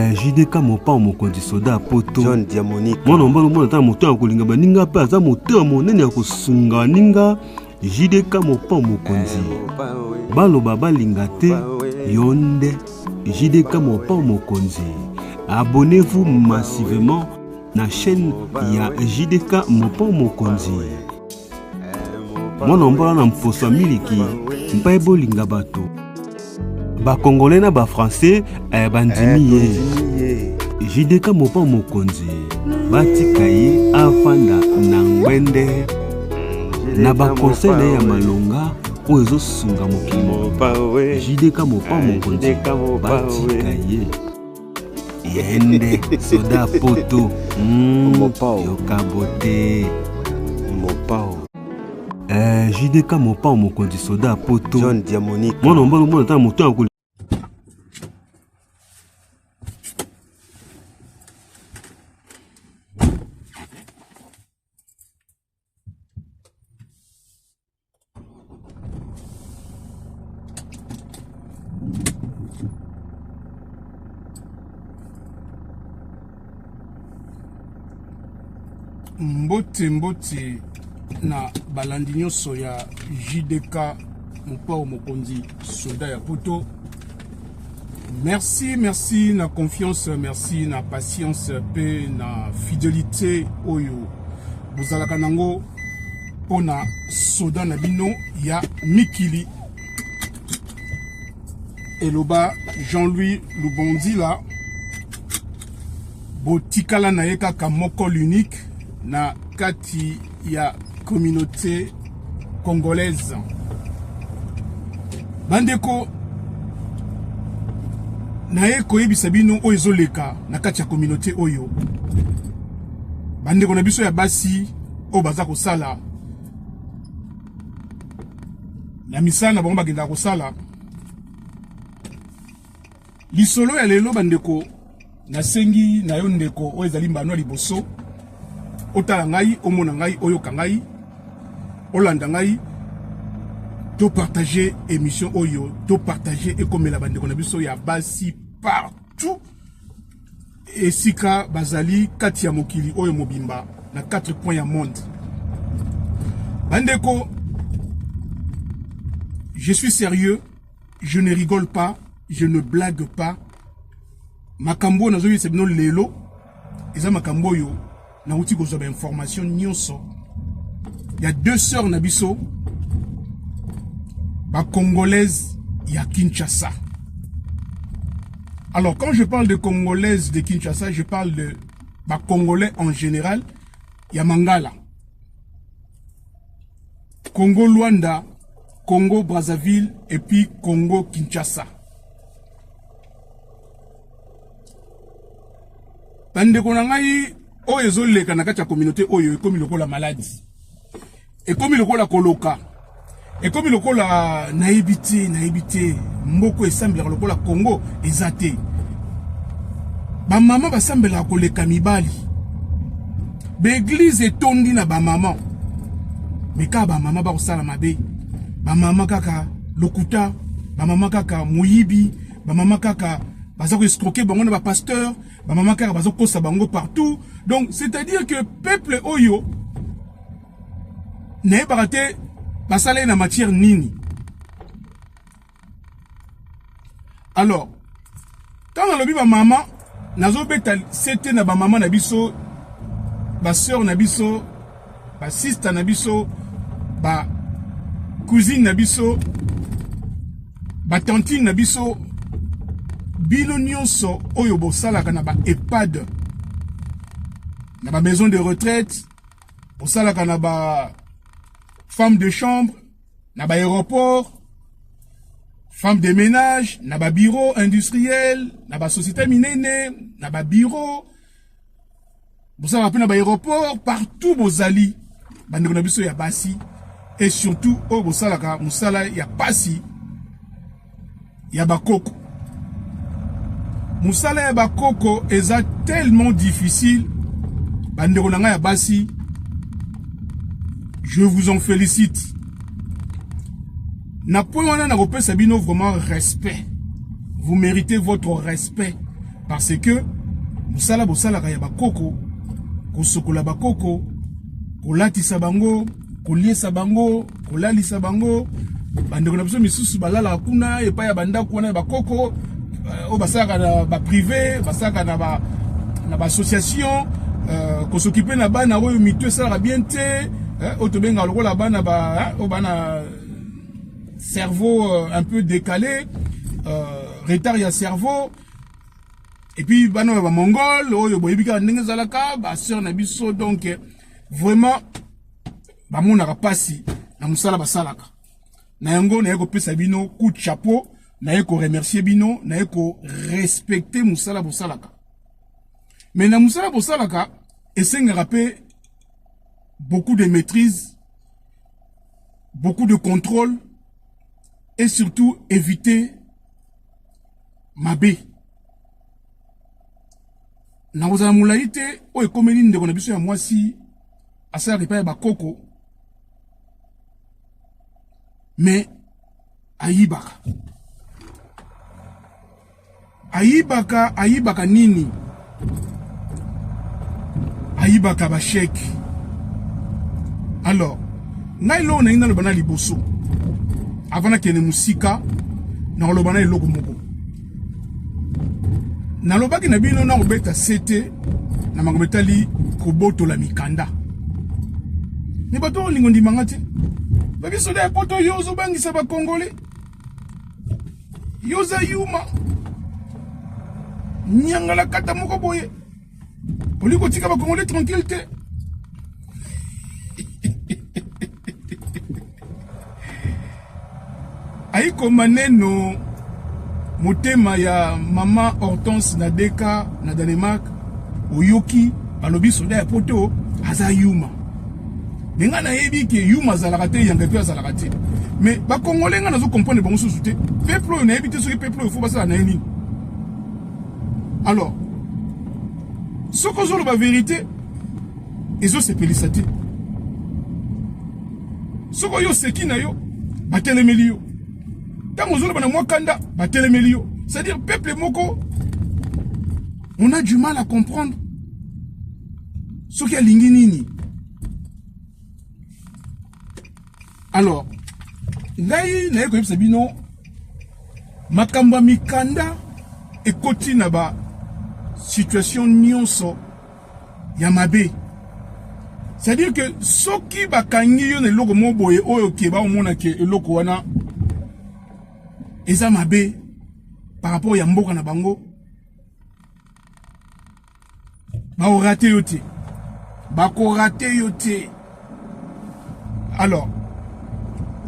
Eh, JDK mopao mokonzi soda ya poto John Diamonica mwana mobali omona ata na motema ya kolinga baninga mpe aza motema monene ya kosunga baninga JDK mopao mokonzi baloba balinga te yo nde JDK mopao mokonzi abonnez-vous massivement na chaîne ya JDK mopao mokonzi mwana mbola na mposo ya miliki mpe bolinga bato bakongolais na bafrançais eh, bandimi ye jdk mopa mokonzi batika ye afanda na ngwende na bakonseil na ye ya malonga oyo ezosunga mokili mobimba jdk mopa mokonzi batika ye yende soda poto Mopao. yoka bote Mopao eh, jdk mopao mokonzi soda poto John Diamonica mwana mobali omona ata na moto ya koli Mbote mbote na balandi nyonso ya JDK Mopao Mokonzi soldat ya poto. Merci, merci na confiance, merci na patience pe na fidelité oyo bozalaka nango pona soda na bino ya mikili. Eloba Jean-Louis Lubondila botikala na ye kaka moko l'unique na kati ya communauté congolaise. Bandeko, naye koyebisa bino oyo ezoleka na kati ya communauté oyo bandeko na biso ya basi oyo baza kosala na misala na bango bakendaka kosala. Lisolo ya lelo bandeko, nasengi na yo ndeko oyo ezali mbano ya liboso otala ngai, omona ngai, oyoka ngai, olanda ngai, to partager émission oyo, to partager ekomela bandeko na biso ya basi partout esika bazali kati ya mokili oyo mobimba na 4 coins ya monde. Bandeko, je suis sérieux, je ne rigole pas, je ne blague pas. Makambo oyo nazoyebisa bino lelo eza makambo oyo nauti kozwa ba information nyonso ya deux sœurs na biso ba congolaise ya Kinshasa. Alors quand je parle de congolaise de Kinshasa, je parle de ba congolais en général ya Mangala, Congo Luanda, Congo Brazzaville et puis Congo Kinshasa. Bandeko na ngai, oyo ezoleka na kati ya communauté oyo ekomi lokola maladi, ekomi lokola koloka, ekomi lokola nayebi te, nayebi te mboko esambelaka lokola Congo eza te. Bamama basambelaka koleka mibali, baeglize etondi na bamama, me kaka bamama bakosala mabe, bamama kaka lokuta, bamama kaka moyibi, bamama kaka baza koescroquer bango na bapasteur, bamama kaka baza kokosa bango partout. Donc c'est-à-dire que peuple oyo nayebaka te basala ye na matière nini. Alors ntango nalobi bamama, nazobeta sete na bamama na biso, basœur na biso, basista na biso, ba cousine na biso, batantine na biso, bino nyonso oyo bosalaka na ba EHPAD, na ba maison de retraite, bosalaka na ba femme de chambre, na ba aéroport, femme de ménage, na ba bureau industriel, na ba société minene, na ba bureau, bosalaka mpe na ba aéroport, partout bozali bandeko na biso ya basi, et surtout oyo bosalaka mosala ya pasi ya bakoko. Mosala ya bakoko eza tellement difficile, bandeko na ngai ya basi, je vous en félicite. Na point wana nakopesa bino vraiment respect. Vous méritez votre respect. Parce que mosala bosalaka ya bakoko, kosokola bakoko, kolatisa bango, koliesa bango, kolalisa bango, bandeko na biso misusu balalaka kuna epai ya bandako wana ya bakoko euh, oyo basalaka na baprivé, basalaka na ba na baassociation euh, kosokipe na bana oyo mitu esalaka bien te, euh, oyo tobengaka lokola bana ba oyo bana cerveau un peu décalé, retard ya cerveau. Et puis bana ba mongol oyo boyebi kaka ndenge ezalaka, ba sœur na biso, donc vraiment bamonaka pasi na mosala basalaka na yango. Naye kopesa bino coup de chapeau, naye koremercier bino, naye korespecter mosala bosalaka. Mais na mosala bosalaka esengaka mpe beaucoup de maîtrise, beaucoup de contrôle et surtout éviter mabe. Nakozala molai te. Oyo ekomeli ndeko na biso ya mwasi, asalaka epai ya bakoko, mais ayibaka, ayibaka, ayibaka nini? Ayibaka bachèques. Alors ngai eloko nalingi naloba na liboso, avant nakende mosika, nakoloba na eloko moko. Nalobaki na bino na kobeta sete na makambo etali kobotola mikanda, mais bato olingo ndimanga te. Babiso ya poto, yo ozobangisa bakongole, yo oza yuma, nyangala kata moko boye, olingi kotika bakongole tranquille te. Ayikoma neno motema ya mama Hortense na deka na Danemark. Oyoki balobi soda ya poto aza yuma, mais ngai nayebi ke yuma azalaka te, yanga mpe azalaka te. Mais bakongole, ngai nazo comprendre bango susu te. Peuple oyo, nayebi te soki peuple oyo faut basala na ye nini. Alors soki ozoloba vérité, ezosepelisa te. Soki oyo oseki na yo, batelemeli yo. Ntango ozoloba na mwa kanda, batelemeli yo. C'est-à-dire peuple moko, on a du mal à comprendre soki alingi nini. Alors ngai naye koyebisa bino, makambo ya mikanda ekoti na ba situation nyonso ya mabe. C'est-à-dire que soki bakangi yo na eloko moko boye oyo ke baomona ke eloko wana eza mabe par rapport ya mboka na bango, bakorater yo te, bakorater yo te. Alors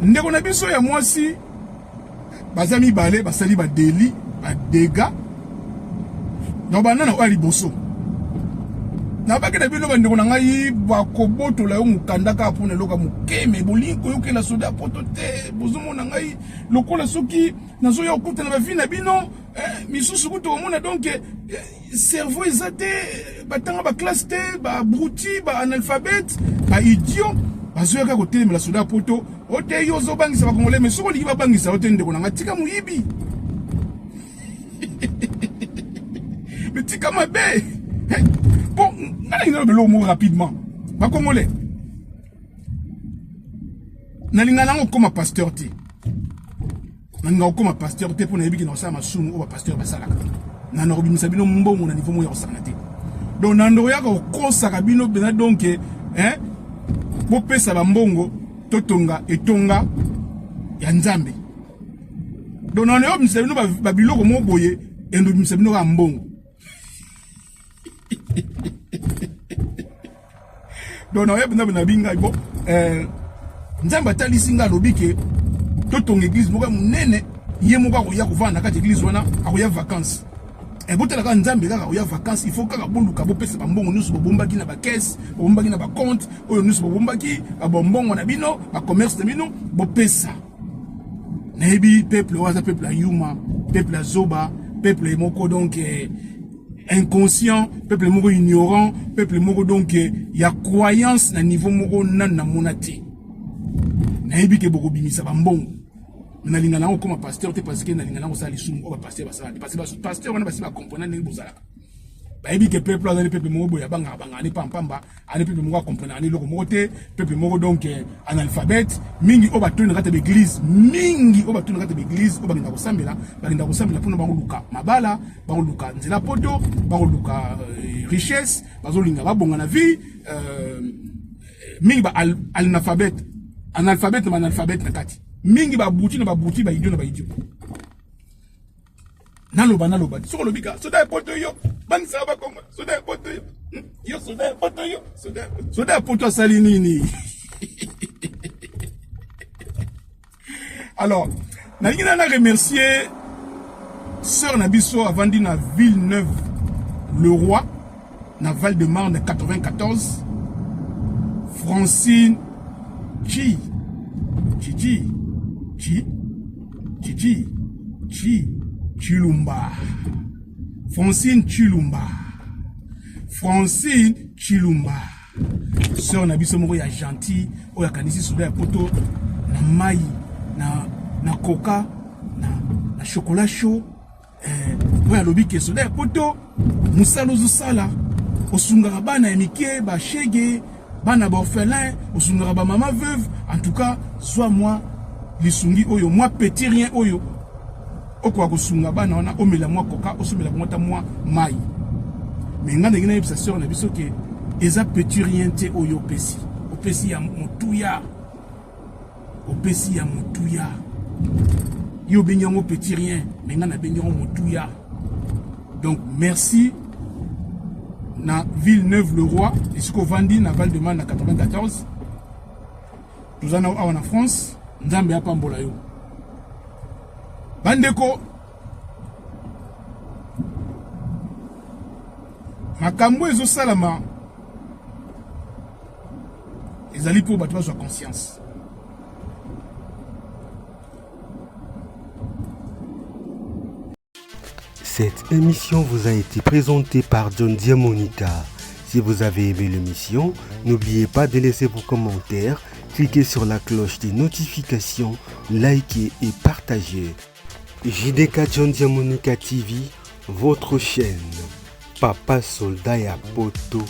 ndeko na biso ya mwasi, baza mibale, basali badélits, badégâts. Donc banda na oyo ya liboso, nabaki na bino, bandeko na ngai, bakobotola yo mokanda kaka mpona eloko ya moke. Mais bolingi koyokela soda ya poto te. Bozomona ngai lokola soki nazoya kokutana bavie na bino misusu kutu komona. Donc cerveau eza te, batanga baclasse te, baabrutis, baanalphabètes, baidiots, bazoyaka kotelemela soda ya poto. O te, yo ozobangisa bakongolais. Mais soki olingi babangisa yo te, ndeko na ngai, tika moyibi, mais tika mabe. Bon, ngai nalingi naloba eloko moko rapidement. Bakongolais, nalinga nango okóma pasteur te, nalinga kokóma pasteur te, mpo nayebi ke na kosala masumu oyo bapasteur basalaka. Na nakobimisa bino mbongo na niveau moko ya kosakana te. Donc na ndoko yaka kokosaka bino mpenza. Donc bopesa bambongo, totonga etonga ya Nzambe. Donc na nayobimisa bino babiloko moko boye, endobimisa bino kaka mbongo. Donc nayebi nzambe na bingai. Bon, Nzambe atalisi ngai, alobi ke totonga église moko ya monene. Ye moko akoya kovanda na kati église wana, akoya vacance. Botala kaka, Nzambe kaka akoya vacance. Il faut kaka boluka, bopesa bambongo nyonso bobombaki na bacaisse, bobombaki na bacompte, oyo nyonso bobombaki, babombongo na bino, bacommerce na bino, bopesa. Nayebi peuple oyo aza peuple ya yuma, peuple ya zoba, peuple moko donc inconscient, peuple moko ignorant, peuple moko donc ya croyance na niveau moko nanu namona te. Nayebi ke bokobimisa bambongo. Nalinga nango okoma pasteur te parce que nalinga nango kosala lisumu oyo bapasteur basala te, parce que pasteur wana basi bakomprena ndenge bozalaka. Bayebi ke peuple azali peuple moko boye abangaka bangaka ne pampamba, ani peuple moko akomprenaka ne eloko moko te, peuple moko donc eh, analphabète mingi oyo batoni na kati ya baeglise, mingi oyo batoni na kati ya baeglise oyo bakenda kosambela, bakenda kosambela mpona bakoluka mabala, bakoluka nzela poto, bakoluka euh, richesse, bazolinga babonga na vie euh, mingi ba analphabète, analphabète na analphabète na kati mingi, babuti na babuti, ba idiot na ba idiot. Naloba naloba, soki olobi ka soda ya poto yo bangisaka bakongo, soda ya poto yo hmm, yo soda ya poto yo, soda ya poto asali nini? Alors nalingi na remercier sœur na biso avandi na Villeneuve le Roi na Val de Marne 94, Francine Chi Chichi Chi Chichi Chi Chilumba, Francine Chilumba, Francine Chilumba, sœur na biso moko ya gentil oyo akanisi soda ya poto na mai na coca na chocolat chaud, eh, oyo alobi ke soda ya poto mosala ozosala, osungaka bana ya mike, bashege, bana baorphelin, osungaka bamama veuve. En tout cas zwa mwa lisungi oyo, mwa petit rien oyo okoka kosunga bana wana, omela mwa coca, osomela bango ata mwa mai. Me nga ndenge nayebisa sœur na biso ke eza petit rien te oyo opesi, opesi ya motuya, opesi ya motuya. Yo obengi yango petit rien, me nga nabengi yango motuya. Donc merci na Villeneuve le Roi esika ovandi na Val de Marne na 94. Toza na awa na France. Nzambe apambola yo bandeko. Makambo ezosalama ezali mpo bato bazwa conscience. Cette émission vous a été présentée par John Diamonica. Si vous avez aimé l'émission, n'oubliez pas de laisser vos commentaires, cliquez sur la cloche des notifications, likez et partagez. JDK John Diamonica TV, votre chaîne. Papa Soldat ya Poto.